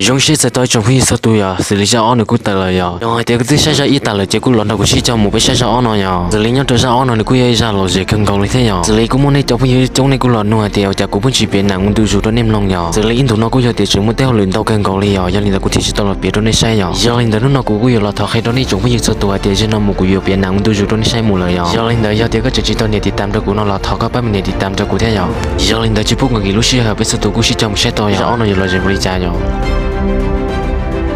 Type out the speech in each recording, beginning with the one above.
Zoo siab txais tos ib tsoom phooj ywg txhua tus yom, xws li zaj ob nws kuj tawm lawm yom. Yog hais tias koj twb saib zaj ib tas lawm ces kuj los nrog kuv sib coj mus peb saib zaj ob no yom. Xws li nyob rau zaj ob no nws kuj yog ib zaj lom zem kawg nkaus li thiab yom. Xws li kuj muaj nej cov phooj ywg coob nej kuj los nug hais tias ua cas kuv pheej tsis piav nam ua ntu zus rau nej mloog yom. Xws li ib ntus no kuj yog tias tseem muaj tej hauj lwm ntau kawg nkaus li yom, yog li ntawd kuv thiaj tsis tau los piav rau nej saib yom. Yog li ntawd hnub no kuv kuj yuav los thov qhia rau nej tsoom phooj ywg txhua tus hais tias zaum no mus kuv yuav piav nam ua ntu zus rau nej saib mus lawm yom. Yog li ntawd yog tias koj tseem tsis tau nias tiv tam rau kuv no los thov koj pab mus nias tiv tam rau kuv thiab yom. Yog li ntawd tsis pub kom kim lub sij hawm, peb txhua tus kuj sib coj mus saib tau yom, zaj ob no yuav lom zem npaum li cas yom.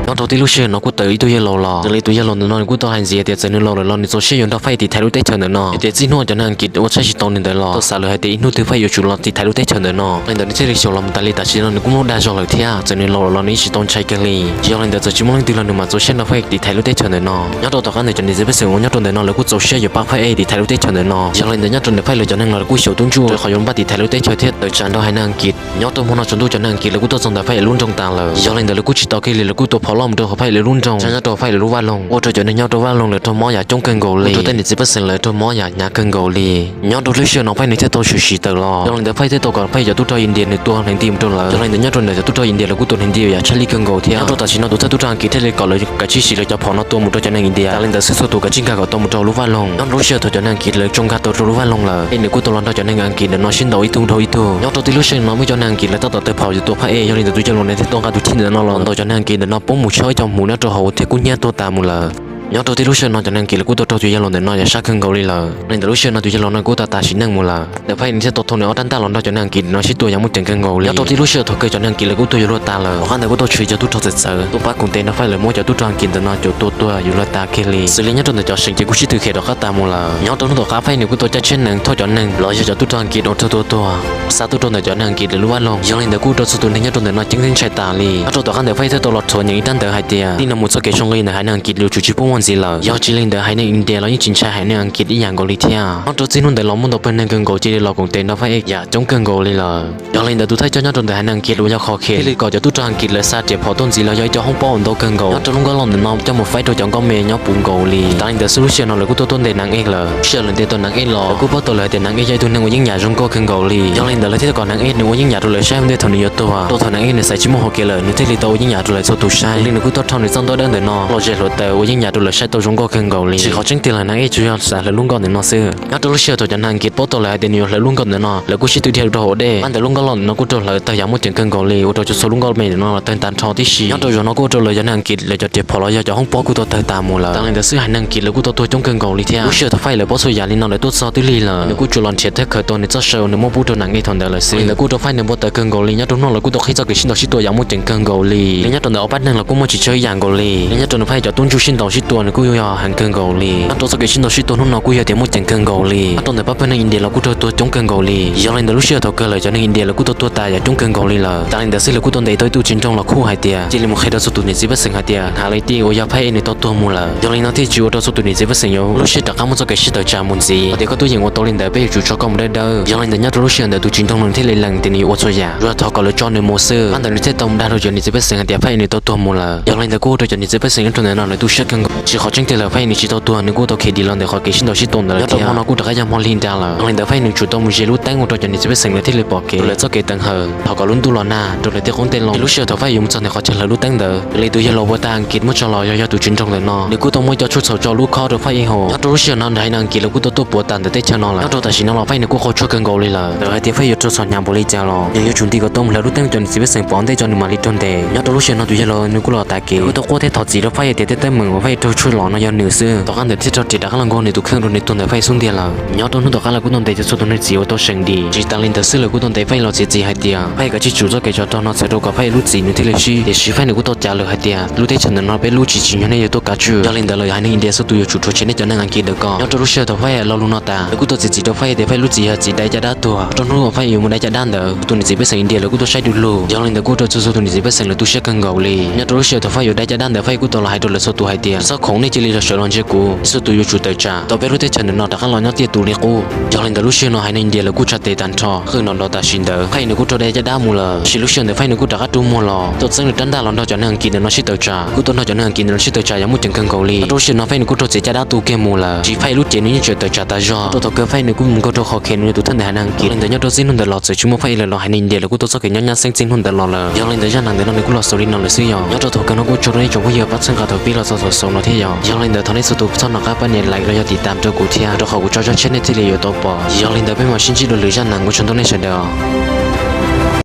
Nyob rau tib lub sij hawm no kuj tawm ib tug yawg laus los. Xws li tus yawg laus ntawm no nws kuj tau hais ntxiv tias txawm nws laus lawm los nws txaus siab yuav nrog Fai tiv thaiv lub teb chaws ntawm no. Yog tias txij hnub uas cov neeg Askiv ua tshaj tsis tau nws ntawd los tau xav lawm hais tias ib hnub twg Fai yuav tsum los tiv thaiv lub teb chaws ntawm no. Yog li ntawd nws thiaj li xyaum los mus tas li tam sim no nws kuj muaj dag zog lawm thiab, txawm nws laus lawm los nws yeej tsis tau ntshai kiag li. Yog li ntawd txawm tsis muaj leej twg los nws mam txaus siab nrog Fai tiv thaiv lub teb chaws ntawm no. Nyob rau tom qab ntawd cov niam txiv pej xeem uas nyob rau ntawm no lawv kuj txaus siab yuav pab Fai tiv thaiv lub teb chaws ntawm no. Yog li ntawd nyob rau ntawm Fai lawv cov neeg los lawv kuj xyaum tub ntsuj rau qhov yuav npaj tiv thaiv lub teb chaws thiab tawm tsam nrog haiv neeg Askiv. Nyob rau hmo no tsaus ntuj cov neeg Askiv lawv kuj tuaj txog ntawm Fai lub nroog tas lawm. Yog li ntawd lawv kuj tsis tos kiag li, lawv kuj tua phom loj mus rau hauv Fai lawv lub nroog, tshaj nyob rau Fai lawv lub vaj loog, ua rau cov neeg nyob rau vaj loog lawv raug mob yam coob kawg nkaus li, ua rau tej niam txiv pej xeem lawv raug mob yam hnyav kawg nkaus li. Nyob rau lub sij hawm no Fai nws thiaj tau tshwm sim tawm los. Yog li ntawd Fai thiaj tau kom Fai cov tub rog India nws tua hneev nti mus rau lawv. Yog li ntawd nyob rau ntawm cov tub rog India lawv kuj tua hneev nti yam tshaj lij kawg nkaus thiab. Nyob rau tam sim no tus thawj tub rog Askiv thiaj li kom lawv kav tsij siv lawv cov phom no tua mus rau cov neeg India. Yog li ntawd xwb txhua tus kav tsij nkag kom tau mus rau lub vaj loog. Nyob rau lub sij hawm thaum cov neeg Askiv lawv tso nkag tau rau lub vaj loog lawm, Fai nws kuj tau los nrog cov neeg Askiv ntawm no sib ntaus ib tug dhau ib tug. Nyob rau tib lub sij hawm no muaj cov neeg Askiv lawv tab tom tawg phom yuav tua Fai, yog li ntawd tus yawg laus nws thiaj tau nqa tus thij ntawm no los ntaus cov neeg Askiv ntawm no poob mus chob ib co hmuv nyob rau hauv thiab kub hnyiab tuag tas mus lawm. Nyob rau tib lub sij hawm no cov neeg Askiv lawv kuj tau raug tus yawg laus ntawm no yam sab kawg nkaus li lawm. Yog li ntawd lub sij hawm no tus yawg laus no kuj tau tas sim neej mus lawm. Ntawm Fai nws thiaj tau thau nws ob rab ntaj los nrog cov neeg Askiv ntawm no sib tua yam muaj ceem kawg nkaus li. Nyob rau tib lub sij hawm thaum kawg cov neeg Askiv lawv kuj tuaj yuav luag tas lawm, tom qab ntawd kuj tau tswv cov tub rog txawv txawv tuaj pab koom tes nrog Fai lawv muab cov tub rog Askiv ntawm no caum tua tuag yuav luag tas kiag li. Xws li nyob rau ntawm cov seem ces kuj sib tw khiav rov qab tas mus lawm. Nyob rau hnub tom qab Fai nws kuj tau cab tsheb nees thauj cov neeg los yog cov tub rog Askiv uas raug tua tuag xa tuaj rau ntawm cov neeg Askiv lawv lub vaj loog. Yog li ntawd kuj ua rau txhua tus neeg nyob rau ntawm no ceeb ntshai tas li. Nyob rau tom qab ntawd Fai thiaj tau los rhuav nyeem ib rab ntawv hais tias txij no mus txoj kev zoo li ntawm haiv neeg Askiv yuav tsum tsis pub muaj ntxiv lawm. Yog tsis li ntawd haiv neeg India los yeej tsis ntshai haiv neeg Askiv ib yam nkaus li thiab. Nyob rau txij hnub ntawd los muaj ntau pawg neeg kawg nkaus cia li los koom tes nrog Fai yam coob kawg nkaus li lawm. Yog li ntawd tus thawj coj nyob rau ntawm haiv neeg Askiv uas yog Jorge thiaj li kom cov tub rog Askiv lawv xa riam phom tuaj ntxiv los yog ib co hoob pob uas ntau kawg nkaus nyob rau lub nkoj loj ntawm no coj mus faib rau cov nkoj me nyob puv nkaus li. Yog li ntawd xwb lub sij hawm no lawv kuj tuaj tuaj ntes Naj Ej lawm. Lub sij hawm lawv ntes tau Naj Ej los lawv kuj paub tau lawm hais tias Naj Ej yog ib tug neeg ua yeeb yam zoo nkauj kawg nkaus li. Yog li ntawd lawv thiaj kom Naj Ej nws ua yeeb yam rau lawv saib ua ntej thaum nws yuav tuag. Rau thaum Naj Ej nws xaiv tsis muaj hauv kev lawm nws thiaj li tau ua yeeb yam rau lawv txhua tus saib. Yog li nws kuj tuaj rho nws txoj ntaub dawb ntawm no los zes hluav taws ua yeeb yam rau lawv saib tau zoo nkauj kawg nkaus li. Tsis qhov tseeb tiag los Naj Ej tsuas yog xav hlawv lub nkoj ntawm no xwb. Nyob rau lub sij hawm thaum cov neeg Askiv paub tau lawm hais tias nws yuav hlawv lub nkoj ntawm no lawv kuj sib tw dhia rau hauv dej. Tom qab ntawd lub nkoj loj ntawm no kuj raug hlawv tawg yam muaj ceem kawg nkaus li ua rau cov txhua lub nkoj me ntawm no los tawg tas nrho tib si. Nyob rau zaum no kuj ua rau lawv cov neeg Askiv lawv cov riam phom los yog cov hoob pob kuj tau tawg tas mus lawm. Yog li ntawd xwb haiv neeg Askiv lawv kuj tau tuag coob kawg nkaus li thiab. Lub sij hawm thaum Fai lawv paub txhua yam li no lawv tuaj txog twb lig lawm, nws kuj tsuas los nrhiav thawj khaws tau nws txoj saw uas nws muab pub rau Naj Ej thaum ntawd lawm xwb. Li ntawd kuj ua rau Fai nws npau taws kawg nkaus li. Nyob rau hnub no lawv kuj tau qhib txoj kev sib ntaus sib tua yam muaj ceem kawg nkaus li. Li nyob rau ntawm ob pab neeg los kuj muaj tsis tsawg ib yam nkaus li. Li nyob rau ntawm Fai cov tub ntsuj sib ntaus sib tua nws kuj yog heev kawg nkaus li. Nyob rau txoj kev sib ntaus sib tua hnub no kuj yog tias muaj ceem kawg nkaus li. Nyob rau ntawm pab pawg neeg India los kuj raug tuag coob kawg nkaus li. Yog li ntawd lub sij hawm thaum kawg lawm cov neeg India lawv kuj tau tuag tas yam coob kawg nkaus li lawm. Yog li ntawd xwb lawv kuj tau ntes tau ib tug txiv nroog los khuj hais tias cia li mus qhia rau txhua tus niam txiv pej xeem hais tias Naj Ej tij uas yog Fai nws tau tuag mus lawm. Yog li no thiaj tsis ua rau txhua tus niam txiv pej xeem yuav lub siab rov qab muaj txoj kev sib tawm tsam mus ntxiv. Tias koj twb yeem ua tau li ntawd peb yuav tsum tso koj mus dawb dawb. Yog li ntawd nyob rau lub sij hawm ntawd tus txiv nroog no thiaj li lees tias nws yuav ua txhua yam, tsuas yog thov kom lawv tso nws mus xwb. Tom qab ntawd nws thiaj tau mus dag rau cov niam txiv pej xeem hais tias Fai nws tau tuag mus lawm. Yog li ntawd kuj ua rau cov niam txiv pej xeem nyob rau ntawm no lawv tu siab kawg nkaus. Tsis qhov tseeb tiag lawm Fai nws tsis tau tuag nws kuj tau khiav dim los ntawm qhov kev sib ntaus sib tua ntawd. Nyob rau hmo no kuj rov qab yog hmo lig nra lawm. Yog li ntawd Fai nws tsum tau mus ze lub teeb ua rau cov niam txiv pej xeem lawv thiaj li pom kev rau lawv txoj kev teev hawm, thov kom lub ntuj los nag rau lawv tej qoob tej loo. Lub sij hawm thaum Fai yuav mus txog ntawm qhov chaw hlawv lub teeb ntawd, li tus yawg laus uas tau Askiv muab tso los yog yog tus txiv nroog ntawm no nws kuj tau muab ib co tshuaj txhaum tso lub khob rau Fai ib hau. Nyob rau lub sij hawm no haiv neeg Askiv lawv kuj tau tuaj puav tas ntawm teb chaws no lawm. Nyob rau tam sim no los Fai nws kuj qaug tshuaj kawg nkaus li lawm. Txawm hais tias Fai yuav raug txhaum hnyav npaum li cas los nws yuav tsum nti kom tau mus hlawv lub teeb cov niam txiv pej xeem pom ua ntej tso nws mam li raug ntes. Nyob rau lub sij hawm no tus yawg laus nws kuj los tav kev, kuj tau quaj thiab thov txim rau Fai tias tej teeb meem uas Fai raug tshuaj los no yog nws xwb. Tom qab ntawd thiaj rov ris rov qab los nkaug nws tus kheej rau nws tuag ntawm Fai xub ntiag lawm. Nyob rau hnub tom qab lawv kuj tau ntes tau txhua tus neeg txim uas tau seem dim. Tsis tas li ntawd xwb lawv kuj tau ntes Fai los txiav txim hais tias Fai kav tsij tsum txoj kev tsov rog no txhawm rau kom Fai lub txim nws thiaj li sib. Tiam sis Fai nws kuj tau cav lawm hais tias lub teb chaws ntawm no peb lub tsis tsim nyog nej yuav tuaj kav tswj. Yog li ntawd lawv haiv neeg India txhua tus yuav tsum rhuav tshem nej cov neeg Askiv ntawm ko. Nyob rau lub sij hawm thaum Fai lo lus no tas lawv kuj tau txiav txim rau Fai tias Fai lub txiv yog txiv dai caj dab tuag. Rau hnub uas Fai yuav mus dai caj dab ntawd tus niam txiv pej xeem India lawv kuj tau saib du lug. Yog li ntawd kuj ua rau txhua tus niam txiv pej xeem lawv tu siab kawg nkaus li. Nyob rau lub sij hawm thaum Fai yuav dai caj dab ntawd Fai kuj tau los hais rau lawv txhua tus hais tias Khoom nej cia li los sawv los ntsia kuv, nej txhua tus yuav tsum tawm tsam tau peb lub teb chaws ntawm no rov qab los nyob tiaj tus li qub. Yog li ntawd lub sij hawm no haiv neeg India lawv kuj tshaj tes tag nrho, qwj no los tam sim ntawd Faj Ib nws kuj raug dej caj dab mus lawm. Tiam sis lub sij hawm ntawd Faj Ib nws kuj rov qab rub muag los tuaj txeeb nws rab ntaj los nrog cov neeg Askiv ntawm no sib tawm tsam. Kuj tuaj nrog cov neeg Askiv ntawm no sib tawm tsam yog muaj ceem kawg nkaus li. Rau lub sij hawm no Faj Ib nws kuj raug txiav caj dab tu kiag mus lawm, tiam sis Faj Ib lub cev nws yeej tseem tawm tsam tas zog. Rau thaum kawg Faj Ib nws kuj mus nkaug rau qhov khev nws tus thawj ntawm haiv neeg Askiv. Yog li ntawd nyob rau txij hnub ntawd los txawm tsis muaj Faj Ib lawm los haiv neeg India lawv kuj tuaj txoj kev nyob nyab xeeb txij hnub ntawd los lawm. Yog li ntawd zaj neeg ntawm no nws kuj los xaus li no lawm xwb yog. Nyob rau thaum kawg no kuj tso rau nej tsoom phooj ywg pab txhawb nqa thaum pib los txog thaum xaus no thiab yog. Yog li ntawd thov nej txhua tus txhob nco qab pab nias like los yog tiv tam rau kuv thiab, rau qhov kuv tso zaj tshiab nej thiaj li yuav tau pom. Yog li ntawd peb mam sib ntsib dua lwm zaj neeg, ua tsaug ntau nej sawv daws.